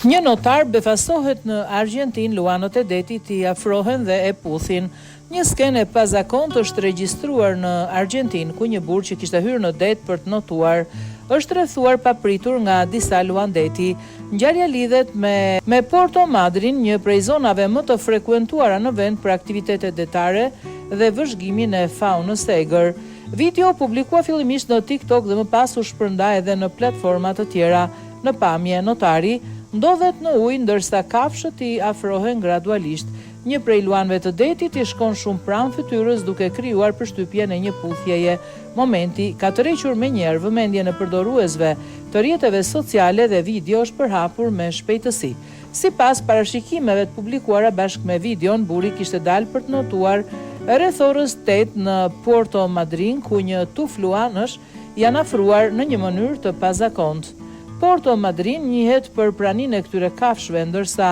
Një notar befasohet në Argjentinë, luanët e detit i afrohen dhe e puthin. Një skenë e pazakontë është regjistruar në Argjentinë, ku një burrë që kishte hyrë në det për të notuar, është rrethuar papritur nga disa luanë deti. Ngjarja lidhet me me Puerto Madryn, një prej zonave më të frekuentuara në vend për aktivitete detare dhe vëzhgimin e faunës së egër. Video u publikua fillimisht në TikTok dhe më pas u shpërnda edhe në platforma të tjera. Në pamje, notari ndodhet në ujë ndërsa kafshët i afrohen gradualisht. Një prej luanëve të detit i shkon shumë pranë fytyrës duke krijuar përshtypjen e një puthjeje. Momenti ka tërhequr menjëherë vëmendjen e përdoruesve të rrjeteve sociale dhe video është përhapur me shpejtësi. Sipas parashikimeve të publikuara bashkë me videon, burri kishte dalë për të notuar rreth orës tetë në Puerto Madryn ku një tufë luanësh janë afruar në një mënyrë të pazakontë. Puerto Madryn njihet për praninë e këtyre kafshëve, ndërsa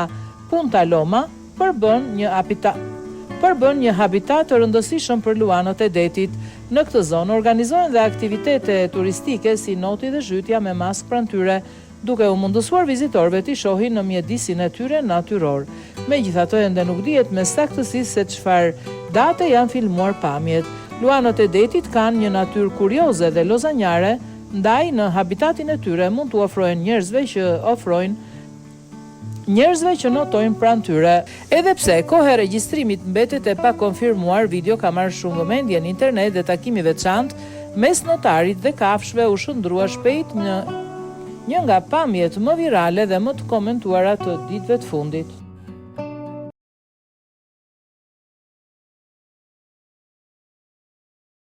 Punta Loma përbën një përbën një habitat të rëndësishëm për luanët e detit. Në këtë zonë organizohen dhe aktivitete turistike si noti dhe zhytja me maskë pranë tyre, duke u mundësuar vizitorëve t'i shohin në mjedisin e tyre natyror. Megjithatë ende nuk dihet me saktësi se çfarë date janë filmuar pamjet. Luanët e detit kanë një natyrë kurioze dhe lozanjare, ndaj në habitatin e tyre mund t'u ofrohen njerëzve që ofrojnë njerëzve që notojnë pranë tyre. Edhe pse koha e regjistrimit mbetet e pakonfirmuar, video ka marrë shumë vëmendje në internet dhe takimi i veçantë mes notarit dhe kafshëve u shndërrua shpejt në një nga pamjet më virale dhe më të komentuara të ditëve të fundit.